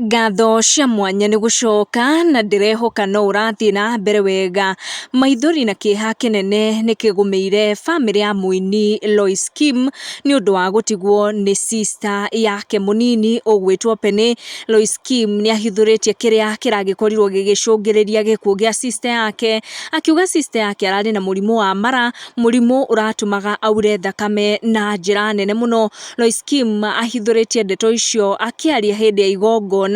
Ngatho cia mwanya nĩ gũcoka na ndĩrehoka no ũrathiĩ na mbere wega. Maithori na kĩeha kĩnene nĩ kĩgũmĩire bamĩrĩ ya mũini Loice Kim nĩ ũndũ wa gũtigwo nĩ sister yake mũnini ũgwĩtwo Penny. Loice Kim nĩ ahithũrĩtie kĩrĩa kĩragĩkorirwo gĩgĩcũngĩrĩria gĩkuũ gĩa sister yake, akiuga sister yake ararĩ na mũrimũ wa mara, mũrimũ ũratũmaga aure thakame na njĩra nene mũno. Loice Kim ahithũrĩtie ndeto icio akĩaria hĩndĩ ya igongona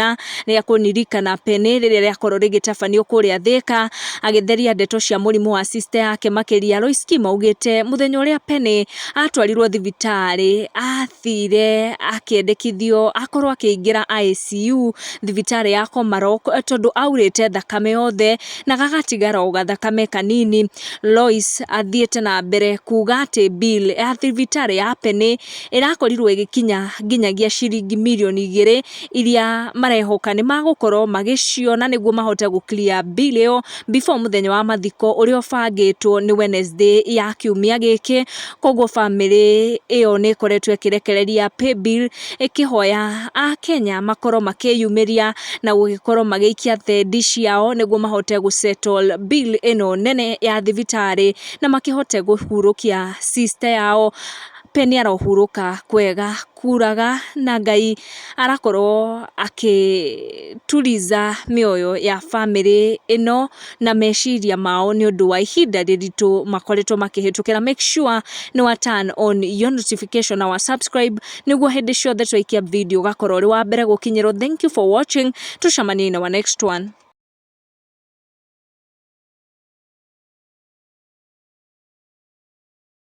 rĩa kũririkana Penny rĩrĩa rĩakorwo rĩgĩtabanio kũrĩa Thĩka, agĩtheria ndeto cia mũrimũ wa sister yake makĩria. Loice Kim augĩte mũthenya ũrĩa Penny atwarirwo thibitarĩ athire akĩendekithio akorwo akĩingĩra ICU thibitarĩ ya Komarok tondũ aurĩte thakame yothe na gagatigara o gathakame kanini. Loice athiĩte na mbere kuga atĩ bill ya thibitarĩ ya Penny ĩrakorirwo ĩgĩkinya nginyagia ciringi mirioni 2 iria marehoka nĩ magũkorwo magĩciona nĩguo mahote gũ clear bill ĩyo before mũthenya wa mathiko ũrĩa ũbangĩtwo nĩ Wednesday ya kiumia gĩkĩ. Koguo bamĩrĩ ĩyo nĩ ĩkoretwo ĩkĩrekereria paybill ĩkĩhoya akenya makorwo makĩyumĩria na gũgĩkorwo magĩikia thendi ciao nĩguo mahote gũ settle bill ĩno nene ya thibitarĩ na makĩhote kũhurũkia sister yao. Penny arohurũka kwega kuraga na Ngai arakorwo akĩturiza mĩoyo ya bamĩrĩ ĩno na meciria mao nĩ ũndũ wa ihinda rĩritũ makoretwo makĩhĩtũkĩra. Make sure nĩ wa turn on your notification na wa subscribe nĩguo hĩndĩ ciothe twaikia video ũgakorwo ũrĩ wa mbere gũkinyĩrwo. Thank you for watching, tucemanie in our next one.